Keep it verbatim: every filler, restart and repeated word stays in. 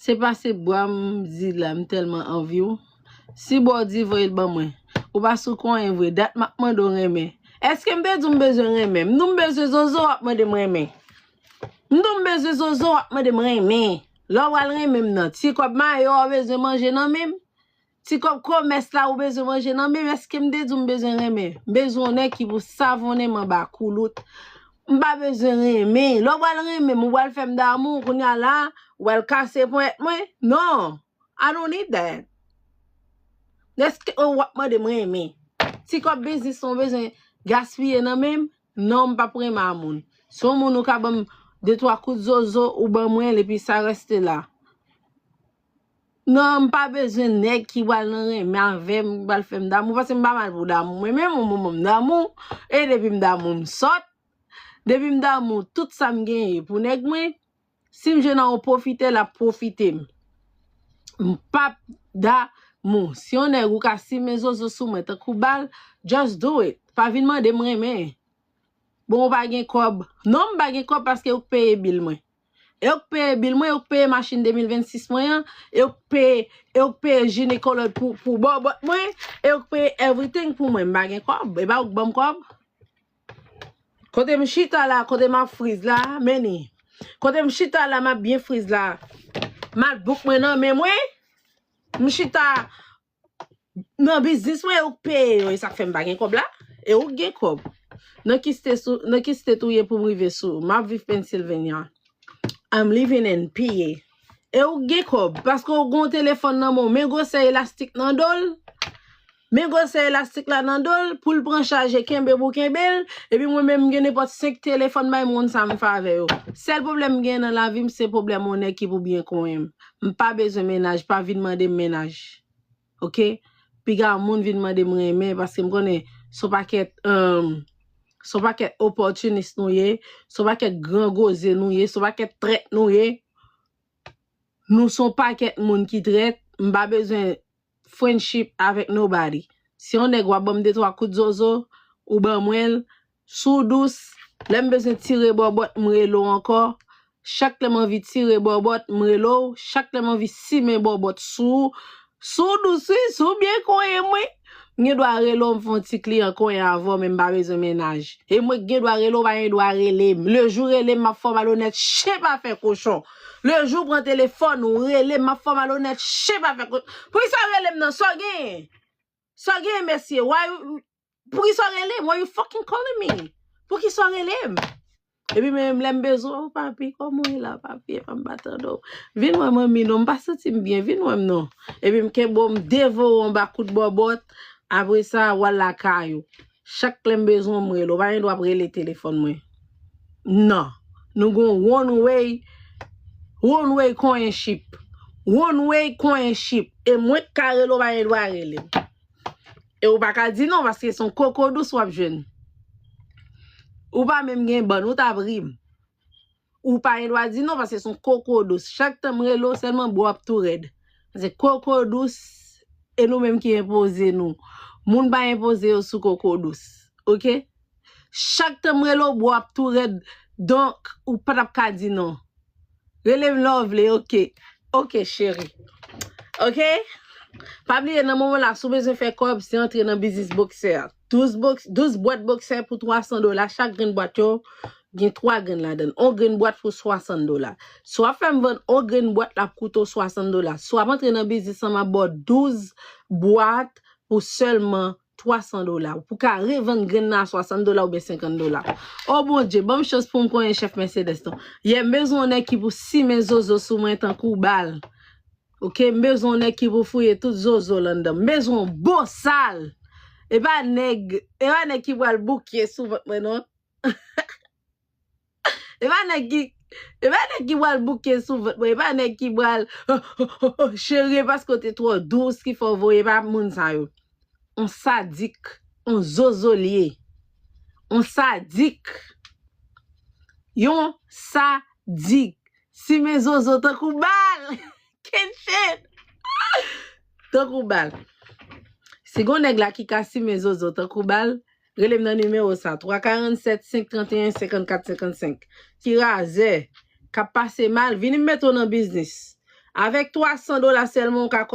Se pa se bwa m di la, m tèlman anvi w. Si bwa w di voye l ban mwen. Ou pa sou konyen vre, dat m ap mande w renmen. Èske m te di w m bezwen renmen? M di w m bezwen zozo, w ap mande m renmen. M di w m bezwen zozo, w ap mande m renmen. Lè w al renmen m nan, ti kòb mayo a w bezwen manje nan men m? Ti kòb komès la ou bezwen manje nan men m? Èske m te di w m bezwen renmen? M bezwen yon nèg ki pou savonnen m anba koulout. M pa bezwen renmen. Lè w pral renmen m, ou pral fè m damou, kounye a la, ou pral kase ponyèt mwen? Non. I don't need that. Èske w ap mande m renmen? Ti kòb biznis ou bezwen gaspiye nan men m? Non, m p ap renmen a moun. Si yon moun ou ka ban m de twa kout zozo, ou ban mwen l epi sa reste la. Non, m pa bezwen nèg ki pral nan renmen avè m, ki pral fè m damou, paske m pa mal pou damou. Mwen menm, yon moman m damou, e depi m damou, m sòt. Depi m damou, tout sa m genyen pou nèg mwen. Si m jwenn a yon pwofitè, l ap pwofite m. M p ap damou. Si yon nèg ou ka simen zozo sou mwen tankou bal, just do it. Pa vin mande m renmen. Bon, ou pa gen kòb. Non, m pa gen kòb paske ou k peye bil mwen. E ou k peye bil mwen, e ou k peye machin de mil vennsis mwen an, e ou k peye, e ou k peye jinekològ pou, pou bòbòt mwen, e ou k peye everything pou mwen. M pa gen kòb. E pa ou k ban m kòb. Kote m chita la, kote m ap friz la, men ni. Kote m chita la, m ap byen friz la. Matbook mwen nan men mwen. M chita nan biznis mwen, e ou k peye yo, e sa k fè m pa gen kòb la. E ou k gen kòb. Nan ki state sou, nan ki state ou ye pou m rive sou? M ap viv Pennsylvania. I'm living in P A. E ou k gen kòb, paske ou gen yon telefòn nan men w, men gwosè elastik nan do l. Men gwosè elastik la nan do l, pou l pran chaj e kenbe pou kenbe l, epi mwen menm m gen nenpòt senk telefòn bay moun sa m fè avè yo. Sèl pwoblèm m gen nan lavi m, se pwoblèm yon nèg ki pou byen konyen m. M pa bezwen mennaj, pa vin mande m mennaj. Oke? Piga moun vin mande m renmen, paske m konnen se yon pakèt, um, se yon pakèt opòtinis nou ye, se yon pakèt gran goze nou ye, se yon pakèt trèt nou ye. Nou se yon pakèt moun ki trèt, m pa bezwen friendship avèk nobody. Si yon nèg w ap ban m de twa kout zozo, ou ban mwen l, sou dous, lè m bezwen tire bòbòt, m rele w ankò. Chak lè m anvi tire bòbòt, m rele w. Chak lè m anvi simen bòbòt sou ou, sou dous, wi, sou byen konyen mwen. M gen dwa rele w, m fè yon ti kliyan konyen avè w, men m pa bezwen mennaj. E mwen k gen dwa rele w, pa gen dwa rele m. Le jou rele m, m ap fè w malonèt, chen pa fè kochon. Le jou pran telefòn ou rele m, m ap fè w malonèt, chen pa fè kochon. Poukisa w rele m nan? Sa w genyen? Sa w genyen, mesye? Why, poukisa w rele m? Why you fucking calling me? Poukisa w rele m? Epi menm lè m bezwen w, papi, kòman w ye la, papi? Epa m pa tande w. Vin wè manmi non, m pa santi m byen, vin wè m non. Epi m kenbe w, m devowe w anba kout bòbòt. Apre sa, w al lakay ou. Chak lè m bezwen w, m rele w. Pa gen dwa ap rele telefòn mwen. Non. Nou gon one way, one way konyen ship. One way konyen ship. E mwen k ka rele w, pa gen dwa rele m. E ou pa ka di non, paske se yon koko dous w ap jwenn. Ou pa menm gen bann, ou t ap ri m. Ou pa gen dwa di non, paske se yon koko dous. Chak tan m rele w, sèlman bra w ap tou rèd. Se koko dous, e nou menm ki enpoze nou. Moun pa enpoze yo sou koko dous. Oke? Chak tan m rele w, bra w ap tou rèd. Donk, ou pa t ap ka di non. Rele m lè w vle, oke. Oke, cheri. Oke? Pa bliye, nan moman la, si w bezwen fè kòb, se antre nan biznis boksè. Douz boks-, douz bwat boksè pou twa san dola. Chak grenn bwat yo gen twa grenn ladan l. On grenn bwat pou swasant dola. Si w ap fè m vann on grenn bwat, l ap koute w swasant dola. Si w ap antre nan biznis lan, m ap ba w douz bwat pou sèlman twa san dola. Ou ka revann grenn nan a swasant dola oubyen senkant dola. O Bondye, ban m chans pou m konyen chèf Mercedes lan. Yè, m bezwen yon nèg ki pou simen zozo sou mwen tankou bal. Oke, m bezwen yon nèg ki pou fouye tout zozo l anndan m. M bezwen yon bosal. E pa nèg, e pa nèg ki pral bouke sou vant mwen non. E pa nèg ki, e pa nèg ki pral bouke sou vant mwen. E pa nèg ki pral, oh, oh, oh, oh, cheri, e paske w te twò dous ki fè w voye, e pa moun sa yo. On sadik, on zozo l ye. On sadik. Yon sadik. Simen zozo tankou bal. Kitchen. Tankou bal. Si gon nèg la ki ka simen zozo tankou bal, rele m nan nimewo sa, twa karannsèt, senk tranteyen, senkannkat, senkannsenk. Ti razè k ap pase mal, vini m mete w nan biznis. Avèk twa san dola sèlman, ou ka